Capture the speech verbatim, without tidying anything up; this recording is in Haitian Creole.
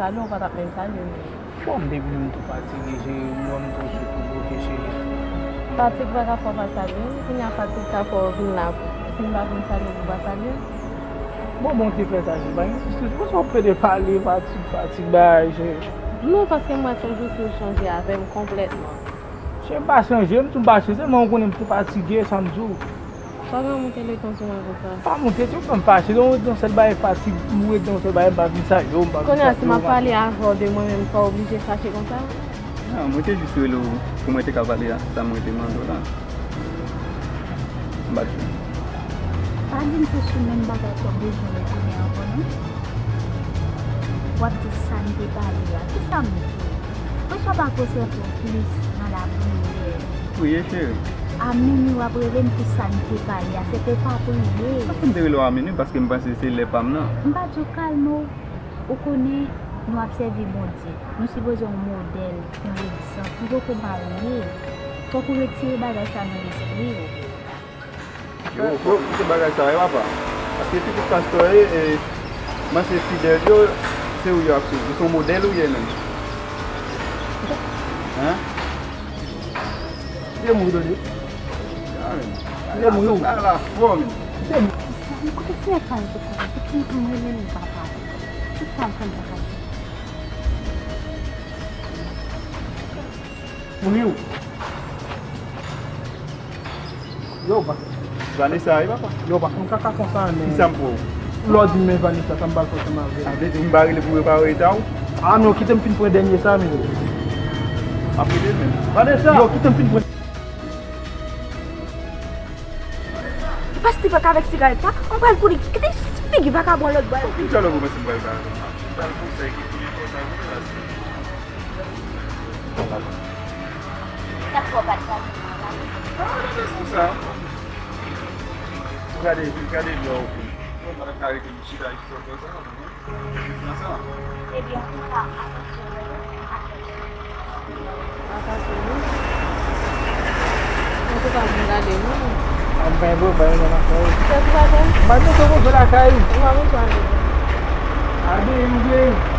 Salye w pa t ap menm salye m. Bon, depi m tou fatige, cheri, m wè m tou sou tou kote, cheri. Fatig pa ka fè w pa salye m, kounye a fatig ka fè w vin la. Si m pa vin salye w, ou pa salye m? Bon, bon, te fè sa, cheri, pa gen sousi. Pou sa w plede pale, fatig, fatig, bagay, cheri. Non, paske m wè se yon jou ki chanje avè m konplètman. Cheri, m pa chanje, m tou m pa chanje, sèlman ou konnen m tou fatige, sa m di w. Pa ka monte letan sou mwen konsa. Pa monte, se ou fè m fache. Lè w ret nan sèl bagay fatig, ou ret nan sèl bagay, m pa vin salye w, m pa vin salye w. Kounye a, si m ap pale avè w de mwen menm, fò w oblije fache konsa? Non, mwen te jis rele w pou mwen te ka pale a sa mwen te mande w la. M pa t jwenn. Pa di m se sou menm bagay sa w bezwen retounen ankò, non. W ap di sa n te pale a. Kisa m di w? Poukisa w pa konsantre w plis nan lapriyè? Priye, cheri. A minwi w ap rele m pou sa n te pale a, se pou w pa priye. Sa fè m te rele w a minwi, paske m panse se lè pa m nan. M pa di w kalme w. Ou konnen nou ap sèvi Bondye. Nou sipoze yon modèl, yon egzanp. Nou poko marye. Fòk ou retire bagay sa nan lespri w. Yo, yo, kite bagay sa yo, papa. Paske pitit pastè yo ye, e, manchè fidèl yo, se ou yo ap swiv. Ou se yon modèl ou ye menm. Hein? Kite mouri, Dodie. Kite mouri. Sa la fò, men. Kite mouri. Kote ti nèg sa yo te konnen? Pou ki m rele nou papa? Tout sa m fè m papa. Mouri ou. Yo, pa. Vanessa, wi, papa. Yo, pa fè m kaka konsa, men. Kisa m pou ou? Lè w di m men Vanessa, sa m pral fè ansanm avè l? Sa vle di m pa rele pou repare eta w? A non, kite m fin pran dènye sa, men. Ap rele, men. Vanessa! Yo, kite m fin pran. Ou pa Steven k avèk sigarèt la? Mwen pral kouri. Kite figi vakabon lòt bò. Ki jan lè w kòmanse pral ba m pral konsèy ki pi enpòtan pou mwen la, se Sa k fè w pa t salye mwen la? Ah, gade sa. Gade, gade lè w vin. Mwen pa t ka rete m chita jis konsa, non. Jis nan sa. Ebyen, ou pa atansyon, non, atansyon. Atansyon, non. Antouka, mwen gade, non. A, m pa gen pwoblèm, m pa gen nan kay. Kisa ki pa bon? M pa gen pwoblèm lakay. Ou pa bezwen ale. Gade, m gen.